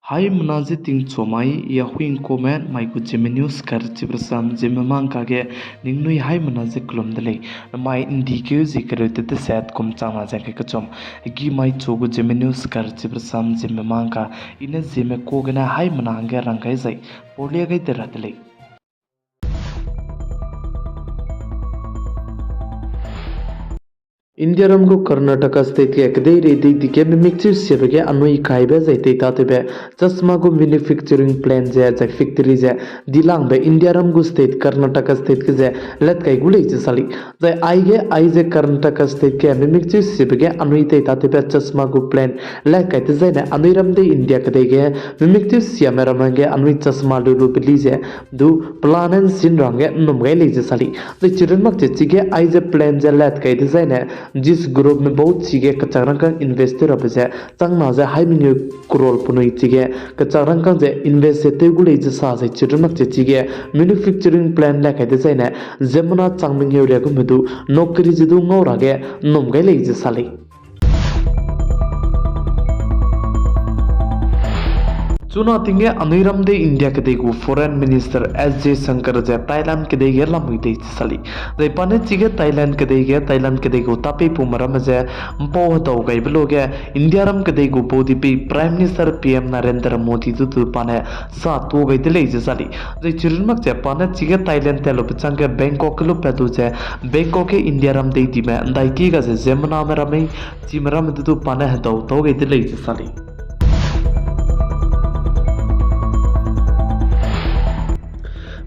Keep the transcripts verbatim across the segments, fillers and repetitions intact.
Haimena ze tingchu mai, ya huing comment mai gu Zeme News karchibe rasam Zeme mangka ge ningnui haimena ze kelum de lei. Namai ’ndi keu zie kereu te teset kum changna ze ’ngkai kechum. Hegi mai chu gu Zeme News karchibe rasam Zeme mangka, i ne Zeme ka gene haimena hangge rang gai zai, paulia gai de ra de lei. Indiaram gu Karnataka state ge kedeirei dei di ge mimik cheu siabe ge anui kaibe zai teitatewbe chashma gu manufacturing plant ze zai factory ze dilangbe Indiaram gu state Karnataka state ge ze lat kai gu lei ze sa lei. Zai aige aize Karnataka state ge mimik cheu siabe ge anui teitatewbe chashma gu plant lat kai dezaine anui ram dei India kedei ge mimik cheu siame ramme ge anui chashma lu lu peli ze du pelane ’nsin ra hangge ’nnum gai lei ze sa lei. Zai chirun mak che chige aize plant ze lat kai dezaine JIS groupme bau chige kechak rangkâng invest tew rabe ze changna ze hai mengeu crore penui chige kechak rangkâng ze invest ze tew gu lei ze sa zai chirun mak che chige manufacturing plant lat kai dezaine ziemmena chang mengeu ria gume du नौकरी ze du ngau ra hangge ’nnum gai lei ze sa lei. Chuna ting ge anui ram dei India kedei gu Foreign Minister S Jaishankar ze Thailand kedei ge lamui lei ze sa lei. Zai pa ne chige Thailand kedei ge Thailand kedei gu tapeipaume ramme ze ’mpau hedau gaibe luge Indiaram kedei gu baudipeu Prime Minister P M Narendra Modi du du pa ne sa tuâ gai de lei ze sa lei. Zai chirun mak che pa ne chige Thailand tat lube chang ge Bangkok ge lupat du ze Bangkok ge Indiaram dei dime ’ndaiki ga ze ziemmename ramme, chime ramme du du pa ne hedau tau gai de lei ze sa lei.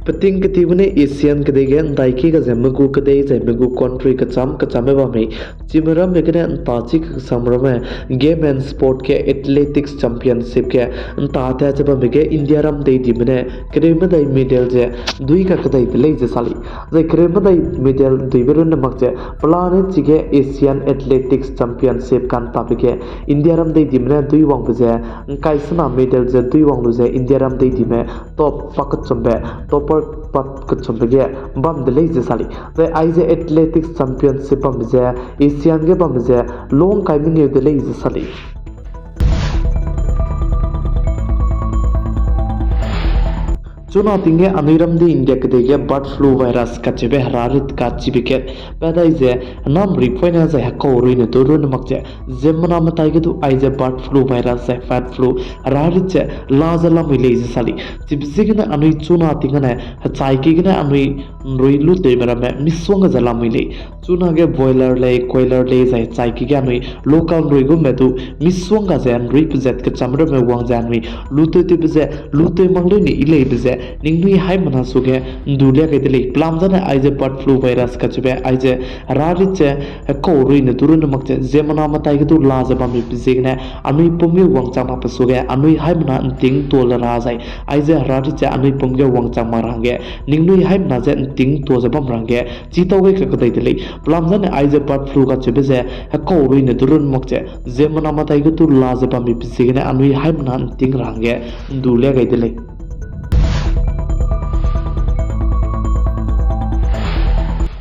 Peting ketibe ne Asian kedei ge ’ndaiki ga ze me gu kedei zai me gu country kecham kechambe bam mei. Chime ramme gene ’nta chi kesang ramme Game and Sport ge Athletics Championship ge ’nta tat ze bambe ge Indiaram dei dime ne kereu medai medal ze dui kakedai de lei ze sa lei. Zai kereu medai medal duibe runne mak ze pelane chige Asian Athletics Championship ka'ntabe ge Indiaram dei dime ne dui wangbe ze ’ngkai sena medal ze dui wang lu ze Indiaram dei dime top pa kechumbe, topper pa kechumbe ge bam de lei ze sa lei. Zai aize Athletics Championship bambe ze Asian ge bambe ze lungkai mengeu de lei ze sa lei. Chuna ting ge anui ram dei India kedei ge bird flu virus kacheube herarit kachibe kat pa dai ze henam ripoine zai hekau ruine du runne mak ze ziemmena metai ge du aize bird flu virus zai bird flu herarit ze la ze lamui lei ze sa lei. Chibe ziegene anui chuna ting gene hechaiki gene anui ’nrui lutewme ramme misongga ze lamui lei. Chunage boiler lei, coiler lei zai hechaiki ge anui local ’nrui gume du misongga ze ’nrui pezat kecham ramme wang ze anui lutewtewbe ze lutew mak leu ni yi leibe ze ningnui haimena suge ’ndu lia gai de lei. Pelam zane aize bird flu virus kacheube aize herarit ze hekau ruine du runne mak ze ziemmena metai ge du la ze bambe ziegene anui pum ge wangchang makbe suge anui haimena ’nting tuâ le ra zai aize herarit ze anui pum ge wangchang mak ra hangge ningnui haimena ze ’nting tuâ ze bam ra hangge chitau gai kakedai de lei. Pelam zane aize bird flu kacheube ze hekau ruine du runne mak ze ziemmena metai ge du la ze bambe ziegene anui haimena ’nting ra hangge ’ndu lia gai de lei.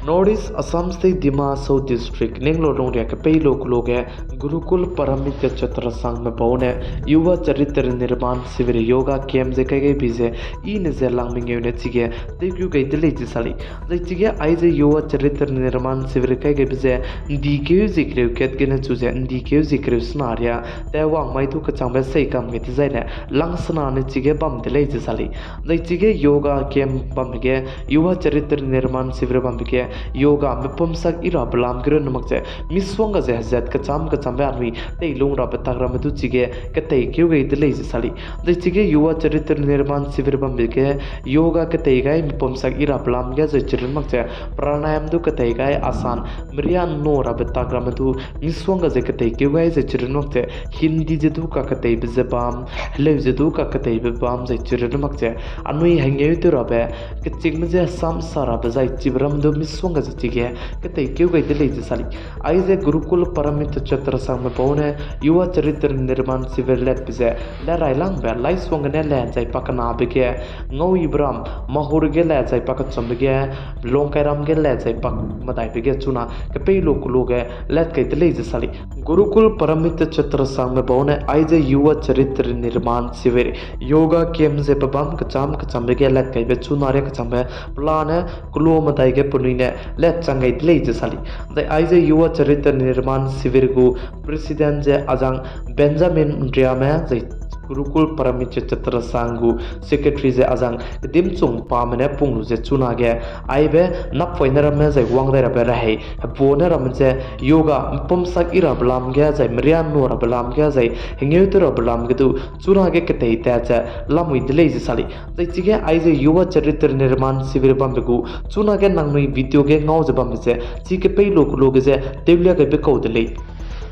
North East Assam State Dima Hasao District Ninglo lungria kepeilo kelo ge Gurukul Paramita Chhatrasangme bau ne Yuva Charitra Nirman Shivir Yoga Camp ze kai gai bi ze i ne ze lang mengeu ne chige tewkeu gai de lei ze sa lei. Zai chige aize Yuva Charitra Nirman Shivir kai gaibe ze ’ndi keu zie kereu kat gene chu ze ’ndi keu zie kereu sena ria tat wang mai du kechangbe sei kam gai dezaine lang sena ne chige bam de lei ze sa lei. Zai chige yoga camp bambe ge Yuva Charitra Nirman Shivir bambe ge yoga mepum sak i rabe lam ge runne mak ze misongga ze hezat kecham kechambe anui teilung rabe tak ramme du chige keteikeu gai de lei ze sa lei. Zai chige Yuva Charitra Nirman Shivir bambe ge yoga ketei gai mepum sak i rabe lam ge zai chirun mak ze pranayam du ketei gai asan merian no rabe tak ramme du misongga ze keteikeu gai zai chirun mak ze Hindi ze du kaketeibe ze bam, heleu ze du kaketeibe bam zai chirun mak ze anui hengeu tew rabe kechikme ze sam sa rabe zai chibe ram du misongga ze chige keteikeu gai de lei ze sa lei. Aize Gurukul Paramita Chhatra Sangme bau ne Yuva Charitra Nirman Shivir letbe ze, le railangbe Laisuang gene le zai pakenabe ge, Ngau Ibram, Mahur ge le zai pakechumbe ge, Longkairam ge le zai pakmedaibe ge chuna kepei lu kelu ge let kai de lei ze sali. Gurukul Paramita Chhatra sangme bau ne aize Yuva Charitra Nirman Shivir, yoga camp ze pebam kecham kechambe ge let kaibe chuna ria kechangbe pelane kelu medai ge penui ne let chang gai de lei ze sali. Zai aize Yuva Charitra Nirman Shivir gu president ze azang Benjamin Riame, zai Gurukul Paramita Chhatra sang gu secretary ze azang Kedimchung Pame ne pung lu ze chuna ge, aibe nappoine ramme zai wang dai rabe rehei, hebane ramme ze yoga mpumsak i rabe lam ge, zai merian nu rabe lam ge, zai hengeu tew rabe lam ge du chuna ge ketei tat ze lamui de lei ze sali. Zai chige aize Yuva Charitra Nirman Shivir bambe gu chuna ge nangnui video ge ngau ze bambe ze, chi kepei lu kelu ge ze tewlia gaibe kau de lei.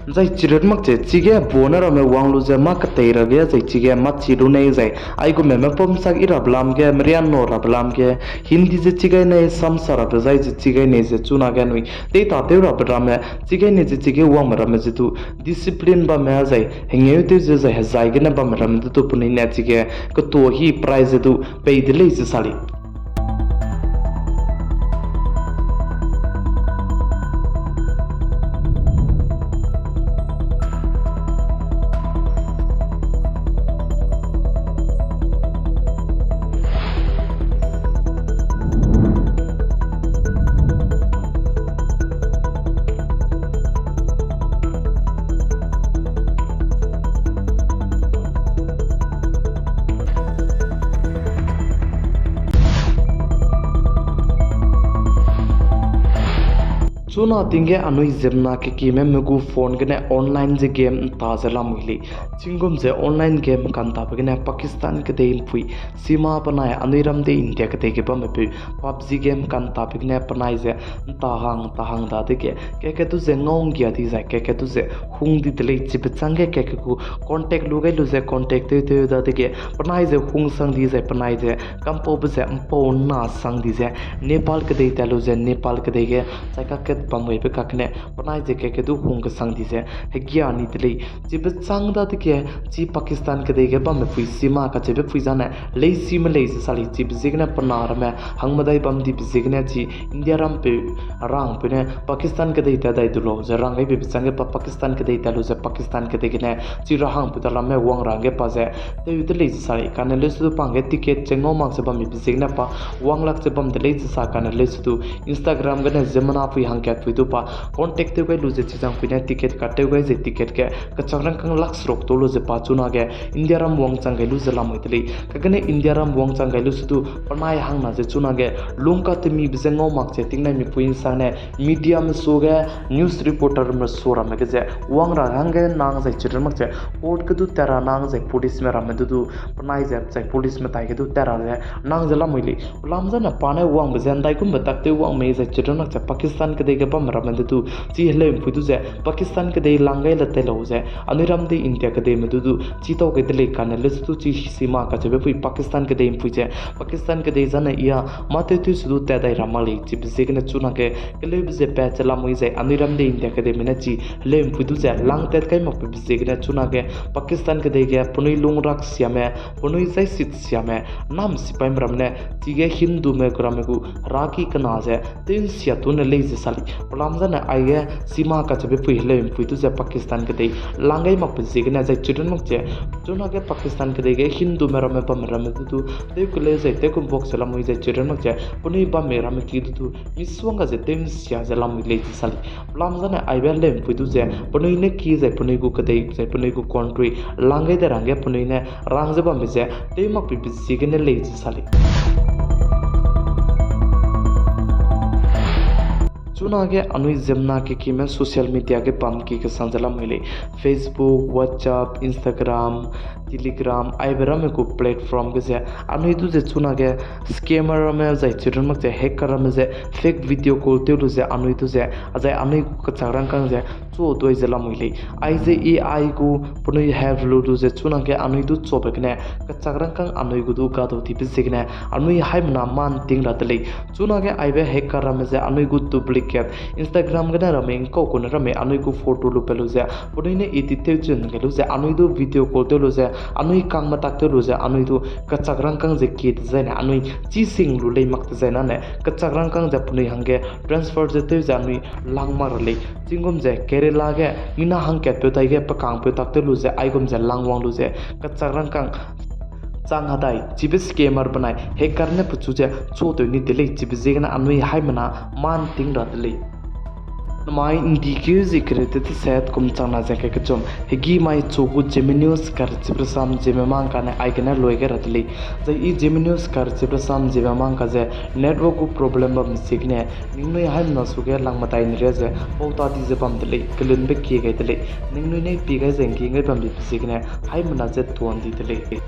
Zai chirun mak ze chige bane ramme wang lu ze mâ ketei ra ge zai chige mâ chi lu nei zai, aigume mpumsak i rabe lam ge, merian nu rabe lam ge, Hindi ze chi gai nei, samsa rabe zai ze chi gai nei ze chuna ge anui teita tew rabe ramme, chi gai nei ze chige wangme ramme ze du discipline bamme zai, hengeu tew ze zai hezai gene bamme ramme du du penui ne chige ketua hi prize ze du pei de lei ze sali. Chuna ting ge anui ziemmena kekime me gu phone gene online ze game nta ze lamui lei. Chigum ze online game kantabe gene Pakistan kedei mpui sima benai anui ram de India kedei ge bamme peu PUBG game kantabe gene penai ze nta hang nta hang dadege, keke du ze ngau nggia di zai keke du ze hung di de lei. Chibe chângge keke gu contact lu gai lu ze contact tew tew dadege, penai ze hung sang di zai penai ze kampaube ze mpau na sang di ze, Nepal kedei tat lu ze Nepal kedei ge chai kaket bam gaibe kakne penai ze keke du hung kesang di ze hegia ni de lei. Chibe châng dadege, chi Pakistan kedei ge bamme pui sima kacheube pui zane leisime lei ze sali. Chibe ziegene pe na ramme hangmedai bam dibe ziegene chi India rampeu rangpeu ne Pakistan kedei tat dai du lau ze rang gaibe chângge pa Pakistan kedei tat lu ze Pakistan kedei gene chi rahangpeu da ramme wang ra hangge pa ze tew de lei ze sali. Kane leuse du pa hangge ticket che ngau mak ze bambe ziegene pa wang lak ze bam de lei ze sa kane leuse du Instagram gene ziemmena pui hangkatpui du pa contact tew gai lu ze chizangpui ne ticket kat tew gai ze ticket ge kechak rangkâng lak seruk tu lu ze pa chunage India ram wangchang gai lu ze lamui de lei. Kagene India ram wangchang gai lu se du penai hangna ze chunage lungkatemibe ze ngau mak ze tingnaimipui nsangne mediame suage news reporterme su ramme ge ze wang ra hangge nang zai chirun mak ze court ge du tat ra nang zai policeme ramme du du penai ze zai policeme tai ge du tat ra ze nang ze lamui lei. Pelam zane pa ne wangbe ze ndaigumbe tak tew wang mei zai chirun mak ze Pakistan kedei ge bamme ramme de du chi heleumpui du ze Pakistan kedei lang gai le tei lau ze anui ram de India kedeime du du chi tau gai de lei kane leuse du chi sima kacheube pui Pakistan kedei mpui ze Pakistan kedei zane ia mâ tew tew se du tat dai ra mak lei. Chibe ziegene chunage keleube ze pat ze lamui zai anui ram de India kedeime ne chi heleumpui du ze lang tat kai makbe ziegene chunage Pakistan kedei ge penui lung raksiame, penui zaisit siame, nam sipaime ramme ne chige Hindume gu ramme gu heraki kena ze tew nsia tu ne lei ze sali. Pelam zane aige sima kacheube pui heleumpui du ze Pakistan kedei lang gai makbe ziegene zai chirun mak ze chunage Pakistan kedei ge Hindume ramme bamme ramme du du tew keleu zai tew kumbak ze lamui zai chirun mak ze penui bamme ramme ki du du misuang ga ze tew nsia ze lamui lei ze sali. Pelam zane aibe heleumpui du ze penui ne ki zai penui gu kedei zai penui gu country lang gai de ra hangge penui ne rang ze bambe ze tew makbe ziegene lei ze sali. Chunage anui ziemmena kekime social media ge bam ki kesang ze lamui lei. Facebook, WhatsApp, Instagram, Telegram, aibe ramme gu platform ge ze, anui du ze chunage scammer ramme zai chirun mak ze hacker ramme ze fake video call tew lu ze anui du ze, azai anui gu kechak rangkâng ze chu dui ze lamui lei. Aize A I gu penui have lu lu ze chunage anui du chube gene, kechak rangkâng anui gu du gadau dibe ziegene, anui haimena man ting ra de lei. Chunage aibe hacker ramme ze anui gu duplicate, Instagram gene ramme, ngkau kune ramme anui gu photo lu pe lu ze, penui ne edit tew chun ge lu ze, anui du video call tew lu ze, anui kangme tak tew lu ze, anui du kechak rangkâng ze kie dezaine, anui chi sing lu lei mak dezaine ne, kechak rangkâng ze penui hangge transfer ze tew ze anui lang mak ra lei. Chigum ze Kerala ge mina hangkatpeu dai ge pe kangpeu tak tew lu ze, aigum ze lang wang lu ze, kechak rangkâng chang hadai, chibe scammer benai hacker ne pechu ze chu tew ni de lei, chibe ziegene anui haimena man ting ra de lei. Namai ndikeu zi kereu te teset kum changna ze ke kechum, hegî mai chu gu Zeme News karchibe rasam Zeme Mangka ne aigene lui gai ra de lei. Zai i Zeme News karchibe rasam Zeme Mangka ze network gu problem bam ziegene, ningnui haimena suge lang medai nria ze pau ta di ze bam de lei, kelunbe kie gai de lei. Ningnui ne pi gai ze ngking gai bambe ziegene, haimena ze tuan di de lei.